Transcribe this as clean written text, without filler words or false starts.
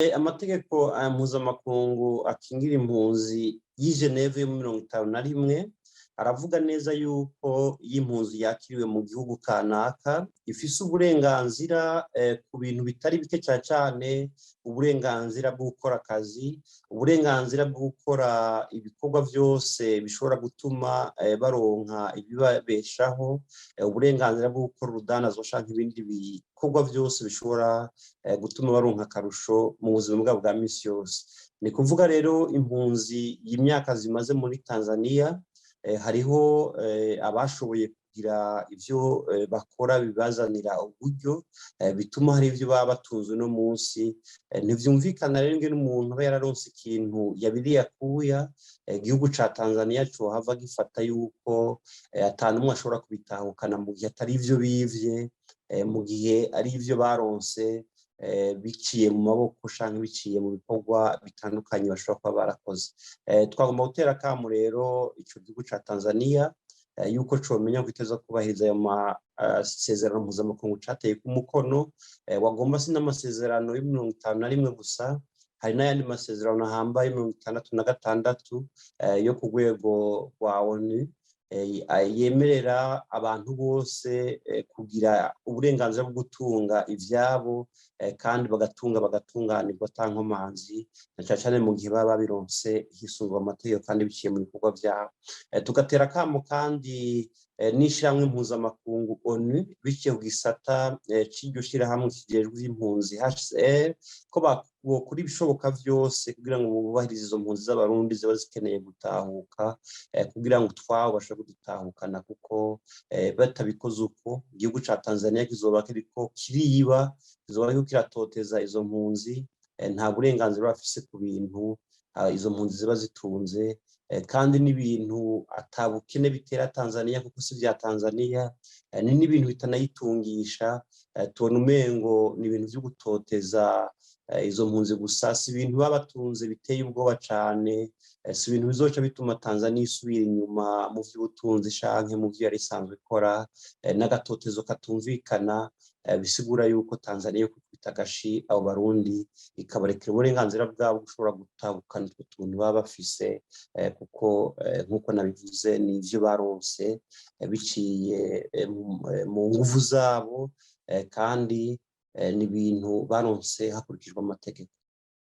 Amategeko mpuzamakungu akingira impunzi y'i Geneve yo mu 51 aravuga neza yuko iyo impunzi yakiriwe mu gihugu kanaka ifise uburenganzira ku bintu bitari bike, cyane cyane uburenganzira bwo gukora akazi, uburenganzira bwo gukora ibikorwa byose bishobora gutuma baronka ibibabeshaho, uburenganzira bwo gukora urudandazwa canke ibindi bikorwa byose bishobora gutuma baronka akarusho mu buzima bwabo bwa misi yose. Ni kuvuga rero impunzi y'imyaka zimaze muri Tanzania, hariho abashoboye kugira ivyo bakora bibazanira uburyo, bituma hari ivyo baba batunze uno munsi. Ntivyumvikana rero ingene umuntu aba yararonse ikintu yabiriye akuya, igihugu ca Tanzania cohava gifata yuko ata n'umwe ashobora kubitahukana mu gihe atari ivyo bivye, mu gihe ari ivyo baronse biciye mu maboko canke biciye mu bikorwa bitandukanye bashobora kuba barakoze. Twagomba gutera akamo rero ico gihugu ca Tanzania yuko comenya ko iteza kubahiriza ayo masezerano mpuzamakungu cateye ku mukono. Wagomba si n'amasezerano yo 51 gusa, hari n'ayandi masezerano ahambaye 66 yo ku rwego rwa ONU yemerera abantu bose kugira uburenganzira bwo gutunga ivyabo, kandi bagatunga bagatunganirwa ata nkomanzi, na cane cane mu gihe baba babironse hisunzwe amategeko kandi biciye mu bikorwa vyabo. Tugatera akamo kandi n'ishirahamwe mpuzamakungu ONU biciye ku gisata c'iryo shirahamwe kijejwe ivy'impunzi HCR ko bokora ibishoboka vyose kugira ngo bubahirize izo mpunzi z'Abarundi ziba zikeneye gutahuka, kugira ngo utwabo bashobore kudutahukana, kuko batabikoze uko igihugu ca Tanzania kizoba kiriko kiriba, kizoba kiriko kiratoteza izo mpunzi. Nta burenganzira bafise ku bintu izo mpunzi ziba zitunze, kandi n'ibintu atabukene bitera Tanzania kuko si vya Tanzania, ni n'ibintu bitanayitungisha. Tubona umengo ni ibintu vyo gutoteza izo mpunzi gusa, si ibintu baba batunze biteye ubwoba cane, si ibintu bizoca bituma Tanzania isubira inyuma mu vy'ubutunzi canke mu vyo yari isanzwe ikora, n'agatotezo katumvikana, bisigura yuko Tanzania yo kwikubita agashi abo Barundi ikabarekera uburenganzira bwabo gushobora gutahukana utwo tuntu baba bafise, kuko nk'uko nabivuze ni ivyo baronse biciye mu nguvu zabo, kandi ni ibintu baronse hakurikijwe amategeko.